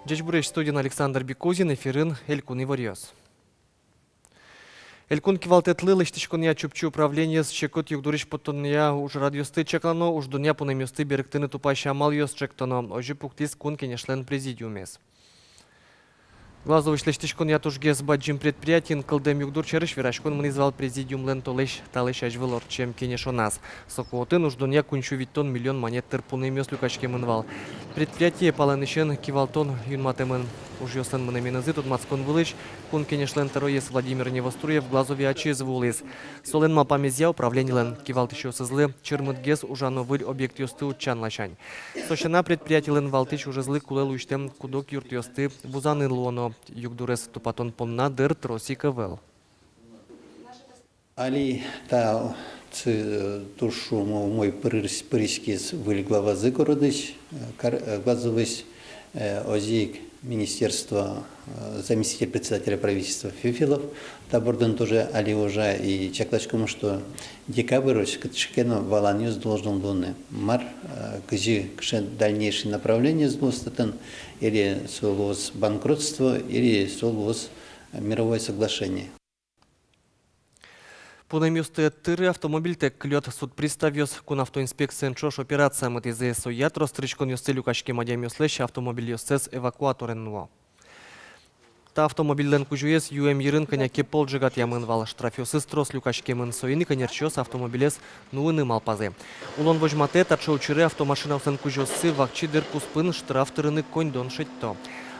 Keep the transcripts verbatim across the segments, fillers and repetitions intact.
Ӟечбуресь! Студиын Александр Бикузин, эфирын элькун иворъёс. Элькун кивалтэтлы лэсьтӥськонъя Чупчи управлениез секыт югдурысь поттонъя ужрадъёсты чаклано, уждунъя пунэмъёсты берыктыны тупась амалъёс ӵектоно. Озьы пуктӥз Кун Кенешлэн президиумез. Глазовысь лэсьтӥськонъя тужгес бадӟым предприятиын кылдэм югдур сярысь вераськон мынӥз вал президиумлэн толэзь талэсь азьвыл ортчем кенешоназ. Соку отын уждунъя куинь сю витьтон миллион манет тыр пунэмъёс люкаськемын вал. Предприятие палэнысен кивалтон юнматэмын. Ужъёслэн мынэменызы тодматскон вылысь Кун Кенешлэн тӧроез Владимир Невоструев Глазове ачиз вуылӥз. Солэн малпамезъя, управленилэн кивалтӥсьёсызлы чырмытгес ужано выль объектъёсты утчан ласянь. Со сяна, предприятилэн валтӥсь ужезлы кулэ луисьтэм куд-ог юртъёсты вузаны луоно. Югдурез тупатон понна дыр трос ик ӧвӧл. Али та цы-, туж ум-, умой пырис-, пыриськиз выль главазы городысь, э, кар-, э, Глазовысь, э, озьы ик министерство, э, заместитель председателя правительства Фефилов та бордын тоже али ужа, и чакласьком, что декабрьысь кыӵе ке но валанъёс должен луыны. Мар, э, кызьы, кыӵе дальнейший направлениез луоз татын, или со луоз банкротство, или со луоз, э, мировое соглашение. Пунэмъёсты ӧд тыры, автомобильтэк кылёд. Суд приставъёс кун автоинспекциен ӵош операция мытӥзы. Соя трос тырыськонъёсты люкаськем адямиослэсь автомобильёссэс эвакуаторен нуо. Та автомобильлэн кузёез юэм йырын кӧня ке пол ӝегатъямын вал. Штрафъёсыз трос люкаськемын, соин ик ӧнерчиос автомобилез нуыны малпазы. Улон возьматэ, таӵе учыре автомашинаослэн кузёоссы вакчи дыр куспын штраф тырыны коньдон шедьто.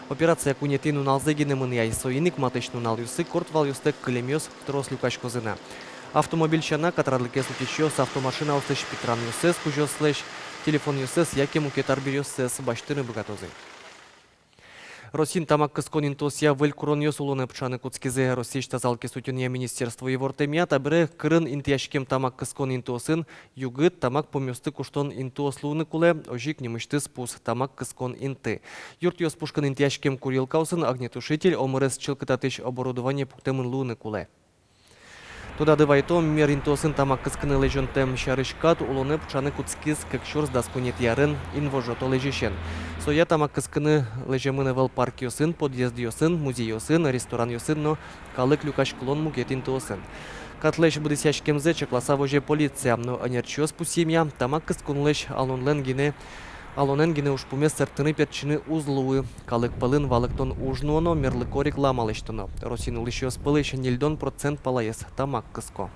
Операция куинетӥ нуналзэ гинэ мынэ ай, соин ик матысь нуналъёсы корт валъёстэк кылемъёс трос люкаськозы на. Автомобиль сяна катрадлыкез утисьёс автомашинаослэсь питранъёссэс, кузёослэсь телефонъёссэс яке мукет арбериоссэс басьтыны быгатозы. Россиын тамак кыскон интыосъя выль куронъёс улонэ пыӵаны кутскизы. Россиысь тазалыкез утёнъя министерство ивортэмъя, табере кырын интыяськем тамак кыскон интыосын югыт, тамак пумъёсты куштон интыос луыны кулэ, озьы ик нимысьтыз пус — тамак кыскон инты. Юртъёс пушкын интыяськем курилкаосын огнетушитель, омырез чылкытатӥсь оборудование пуктэмын луыны кулэ. Тодады вайытом, мер интыосын тамак кыскыны лэзёнтэм сярысь кат улонэ пыӵаны кутскиз кык сюрс дас куинетӥ арын инвожо толэзьысен. Соя тамак кыскыны лэземын ӧвӧл паркъёсын, подъездъёсын, музейёсын, ресторанъёсын но калык люкаськылон мукет интыосын. Катлэсь быдэсъяськемзэ чакласа возе полиция, но ӧнерчиос пусъемъя, тамак кысконлэсь алонлэн гинэ, алонэн гинэ ужпумез сэрттыны-пертчыны уз луы. Калык пӧлын валэктон уж нуоно, мерлыко реклама лэсьтоно. Россиын улӥсьёс пӧлысь ньыльдон процент палаез тамак кыско.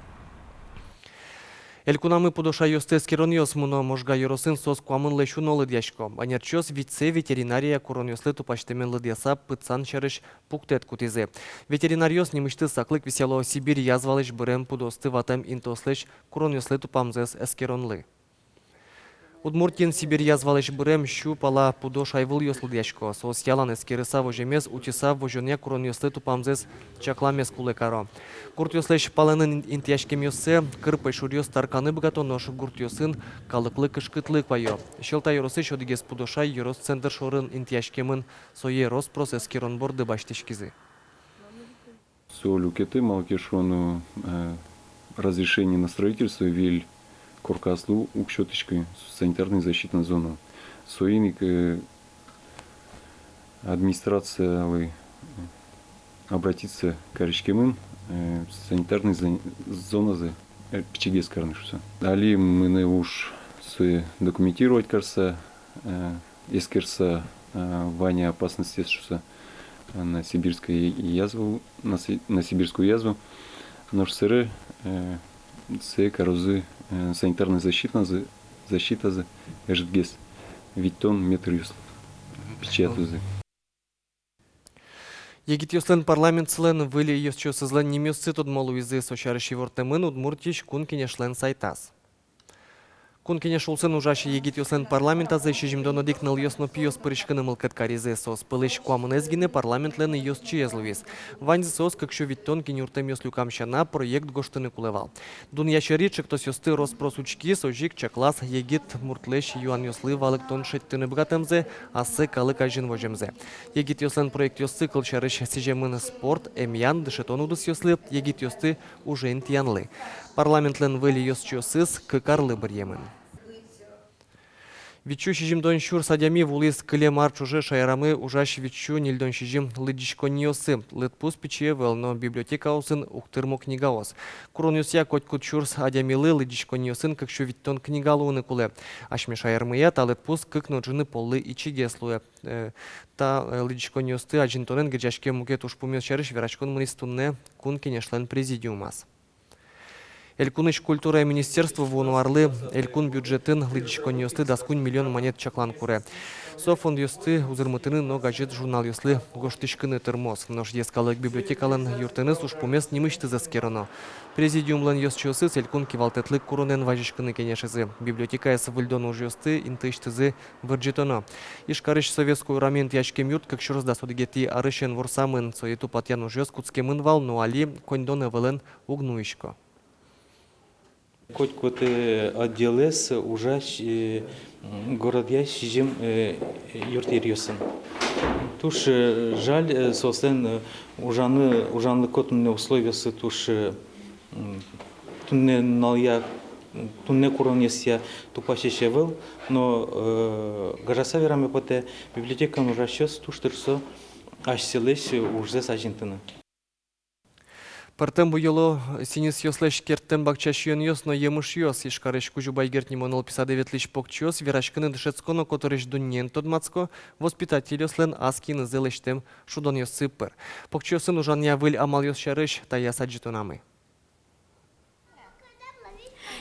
Элькунамы пудо шайёсты эскеронъёс мыно. Можга ёросын соос куамынлэсь уно лыдъясько. Ӧнерчиос витьсэ ветеринария куронъёслы тупасьтэмен лыдъяса пытсан сярысь пуктэт кутӥзы. Ветеринаръёс нимысьтыз саклык висъяло Сибирь язвалэсь бырем пудоосты ватэм интыослэсь куронъёслы тупамзэс эскеронлы. Удмуртиын Сибирь язвалэсь бырем сю пала пудо шайвылъёс лыдъясько. Соос ялан эскерыса воземез, утьыса возёнъя куронъёслы тупамзэс чакламез кулэ каро. Гуртъёслэсь палэнын интыяськемъёссэ кыр пӧйшуръёс тарканы быгато, нош гуртъёсын калыклы кышкытлык вайо. Сьӧлта ёросысь одӥгез пудо шай ёрос центр шорын интыяськемын, сое рос-прос эскерон борды басьтӥськизы. Со люкетэ, малы ке шуоно, э, разрешение на строительство выль коркаослы уг сётӥськы санитарной защитной зона. Соин ик, э, администрациялы обратиться кариськемын, э, санитарной зон-, зоназэ, э, пичигес карыны шуыса. Али мынэ уж сое документировать карыса, э, эскерыса, э, вань-а опасностьёс шуыса, э, на сибирской язву, на си-, на сибирскую язву. Нош сэре, э, сое карозы, э, санитарной защитазы, защитазы ӧжытгес, витьтон метръёс пичиятозы. Егитъёслэн парламентсылэн выль ёзчиосызлэн нимъёссы тодмо луизы. Со сярысь ивортэмын Удмуртиысь Кун Кенешлэн сайтаз. Кун Кенеш улсын ужась егитъёслэн парламентазы сизьымдон одӥг нылъёс но пиос пыриськыны мылкыд каризы. Соос пӧлысь куамынэз гинэ парламентлэн ёзчиез луиз. Ваньзы соос кык сю витьтон киньыртэмъёс люкам сяна проект гожтыны кулэ вал. Дунъя сьӧри ӵектосъёсты рос-прос учкиз, озьы ик чаклаз егит муртлэсь юанъёслы валэктон шедьтыны быгатэмзэ, ассэ калык азьын воземзэ. Егитъёслэн проектъёссы, кылсярысь, сӥземын спорт, эмъян, дышетон удысъёслы, егитъёсты уже интыянлы. Парламентлэн выль ёзчиосыз кык арлы быръемын. Витьсю сизьымдон сюрс адями вуылӥз кылем ар ӵоже шаерамы ужась витьсю ньыльдон сизьым лыдӟиськонниосы. Лыдпус пичи ӧвӧл, но библиотекаосын уг тырмо книгаос. Куронъёсъя, котькуд сюрс адямилы лыдӟиськонниосын кыксю витьтон книга луыны кулэ. Асьме шаермыя та лыдпус кык но ӝыны поллы ичигес луэ. Э, та, э, лыдӟиськонниосты азинтонэн герӟаськем мукет ужпумъёс сярысь вераськон мынӥз туннэ Кун Кенешлэн президиумаз. Элькунысь культурая министерство вуоно арлы элькун бюджетын лыдӟиськонниосты дас куинь миллион манет чаклан куре. Со фондъёсты узырмытыны но газет-журналъёслы гожтӥськыны тырмоз. Нош йӧскалык библиотекалэн юртэныз ужпумез нимысьтыз эскероно. Президиумлэн ёзчиосыз элькун кивалтэтлы куронэн вазиськыны кенешизы. Библиотекаез выльдон ужъёсты интыысьтызы вырӟытоно. Ижкарысь Советской ураме интыяськем юрт кык сюрс дас одӥгетӥ арысен ворсамын. Сое тупатъян ужъёс кутскемын вал, но али коньдон ӧвӧлэн уг нуисько. Котькуд, э, отделэз ужась, э, м, городъя сизьым, э, юртъеръёсын. Туж, э, жаль, э, соослэн, э, ужаны, ужанлыко туннэ условиосы туж, э, м, туннэ нуналъя, туннэ куронъёсъя тупасесь ӧвӧл, но, э, гажаса вераме потэ, библиотекаын ужасьёс туж тыршо асьсэлэсь ужзэс азинтыны. Пӧртэм буёло сӥньысъёслэсь керттэм бакча сиёнъёс но емышъёс. Ижкарысь Кузебай Герд нимо нылпи садэ ветлӥсь покчиос вераськыны дышетско но котырысь дуннеен тодматско воспитательёслэн ас киынызы лэсьтэм шудонъёссы пыр. Покчиосын ужанъя выль амалъёс сярысь таяз адӟытонамы.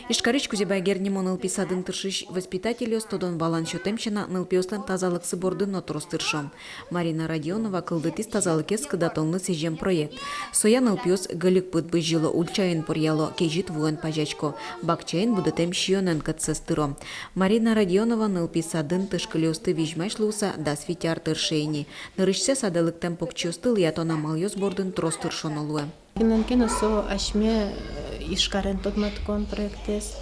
Ижкарысь Кузебай Герд нимо нылпи садын тыршись воспитательёс тодон-валан сётэм сяна нылпиослэн тазалыксы бордын но трос тыршо. Марина Родионова кылдытӥз тазалыкез кыдатонлы сӥзем проект. Соя нылпиос гыльык пыд бызьыло, ульчаын поръяло, кезьыт вуэн пазясько, бакчаын будэтэм сиёнэн кӧтсэс тыро. Марина Родионова нылпи садын тышкыльыосты визьмась луыса дас вить ар тырше ини. Нырысьсэ садэ лыктэм покчиосты лыдъятон амалъёс бордын трос тыршоно луэ. Кинлэн ке но со асьме, э, Ижкарын тодматскон проектэз.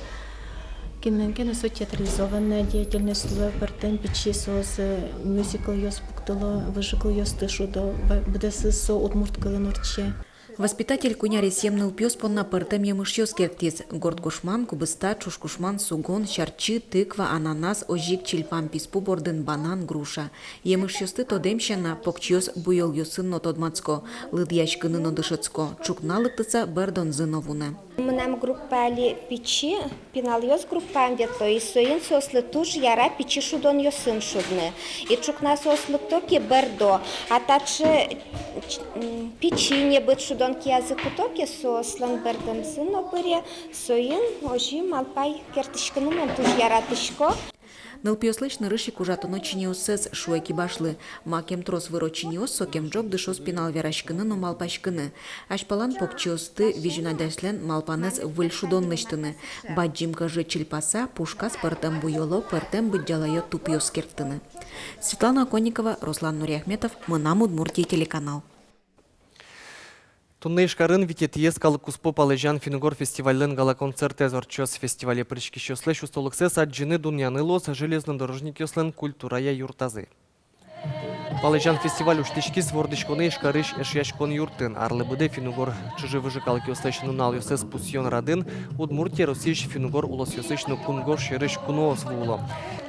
Кинлэн ке но со театрализованная деятельность луэ, пӧртэм пичи соос, э, мюзиклъёс пуктыло, выжыкылъёсты шудо, ва-, быдэсыз со удмурт кылын ортче. Воспитатель куинь аресъем нылпиос понна пӧртэм емышъёс керттӥз: горд кушман, кубыста, ӵуж кушман, сугон, сярчы, тыква, ананас, озьы ик чильпам писпу бордын банан, груша. Емышъёсты тодэм сяна, покчиос буёлъёсын но тодматско, лыдъяськыны но дышетско, ӵукна лыктыса бӧрдонзы но вунэ. Мынам группа али пичи, пиналъёс группаын ветло, и соин соослы туж яра пичи шудонъёсын шудны. И ӵукна соос лыкто ке, бӧрдо, а таӵе, м, пичи небыт шудон киязы куто ке, соослэн бӧрдонзы но быре, соин озьы малпай керттӥськыны мон туж яратӥсько. Нылпиослэсь нырысь ик ужатоно чиньыоссэс, шуэ кибашлы. Макем трос выро чиньыос, сокем ӝог дышоз пинал вераськыны но малпаськыны. Азьпалан покчиосты визьнодасьлэн малпанэз выль шудон лэсьтыны. Бадӟым кӧжы чильпаса, пушказ пӧртэм буёло, пӧртэм быдӟалаё тупъёс керттыны. Светлана Оконникова, Руслан Нуриахметов, «Мынам Удмуртие» телеканал. Туннэ Ижкарын витетӥез калыккуспо «Палэзян» финн-угор фестивальлэн гала-концертэз ортчоз. Фестивале пыриськисьёслэсь устолыксэс адӟыны, дунъяны луоз железнодорожникъёслэн культурая юртазы. «Палэзян» фестиваль усьтӥськиз вордӥськонэ Ижкарысь Эшъяськон юртын. Арлы быдэ финн-угор чыжы-выжы калыкъёслэсь нуналъёссэс пусъён радын Удмуртие Россиысь финн-угор улосъёсысь но кунгож сьӧрысь куноос вуыло.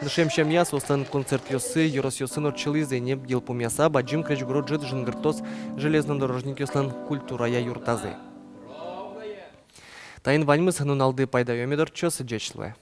Дышем сямъя соослэн концертъёссы ёросъёсын ортчылӥзы ини. Йылпумъяса, бадӟым крезьгуро ӝыт жингыртоз железнодорожникъёслэн культурая юртазы. Таин ваньмыз. Нуналды пайдаё мед ортчоз. Ӟеч луэ.